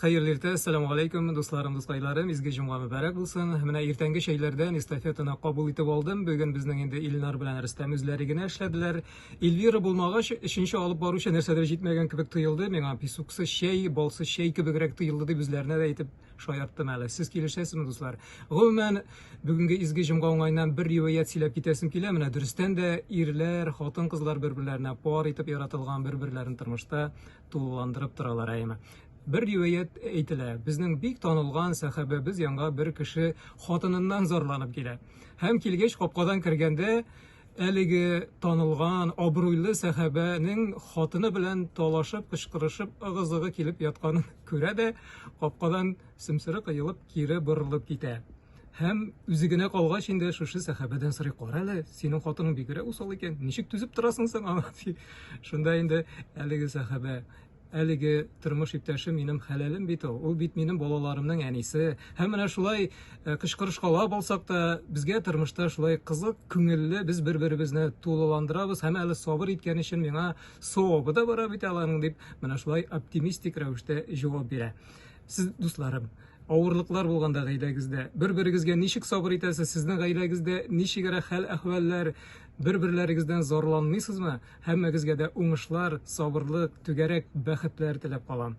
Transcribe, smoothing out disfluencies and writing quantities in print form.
Хәерле иртә, ассаламу алейкум, дусларым, дускайларым, изге җомга мөбарәк булсын. Менә иртәнге чәйләрдән эстафетаны кабул итеп алдым. Бүген безнең инде Илнар белән Рөстәм үзләре генә эшләделәр. Эльвира булмагач, өченче алып баручы нәрсәдер җитмәгән кебек тоелды. Миңа песуксыз чәй, балсыз чәй кебегрәк тоелды дип үзләренә дә әйтеп шаярттым әле. Сез килешәсезме, дуслар? Гомумән, бүгенге изге җомга уңаеннан бер риваять сөйләп китәсем килә. Менә дөрестән дә ирләр, хатын-кызлар бер-берләренә пар итеп яратылган, бер-берләрен тормышта тулыландырып торалар, әйеме? Бер риваять әйтелә. Безнең бик танылган сәхабәбез янга бер кеше хатыныннан зарланып килә. Һәм килгәч, капкадан кергәндә әлеге танылган, абруйлы сәхабәнең хатыны белән талашып, кычкырышып, ыгы-зыгы килеп ятканын күрә дә, капкадан сөмсере коелып кире борылып китә. Һәм үзе генә калгач инде шушы сәхабәдән сорый, кара әле, синең хатының бигрәк усал икән, ничек түзеп торасың соң аңа? Шунда инде әлеге сәхабә, әлеге тормыш иптәше минем хәләлем бит ул, ул бит минем балаларымның әнисе. Һәм менә шулай э, кычкырышкалап алсак та, безгә тормышта шулай кызык, күңелле, без бер-беребезне тулыландырабыз һәм әле сабыр иткән өчен миңа савабы да бара бит аларның дип, менә шулай оптимистик рәвештә җавап бирә. Сез, дусларым, авырлыклар булганда гаиләгездә бер-берегезгә ничек сабыр итәсез? Сезнең гаиләгездә ничегрәк хәл-әхвәлләр? Бер-берләрегездән зарланмыйсызмы? Һәммәгезгә дә уңышлар, сабырлык, түгәрәк бәхетләр теләп калам.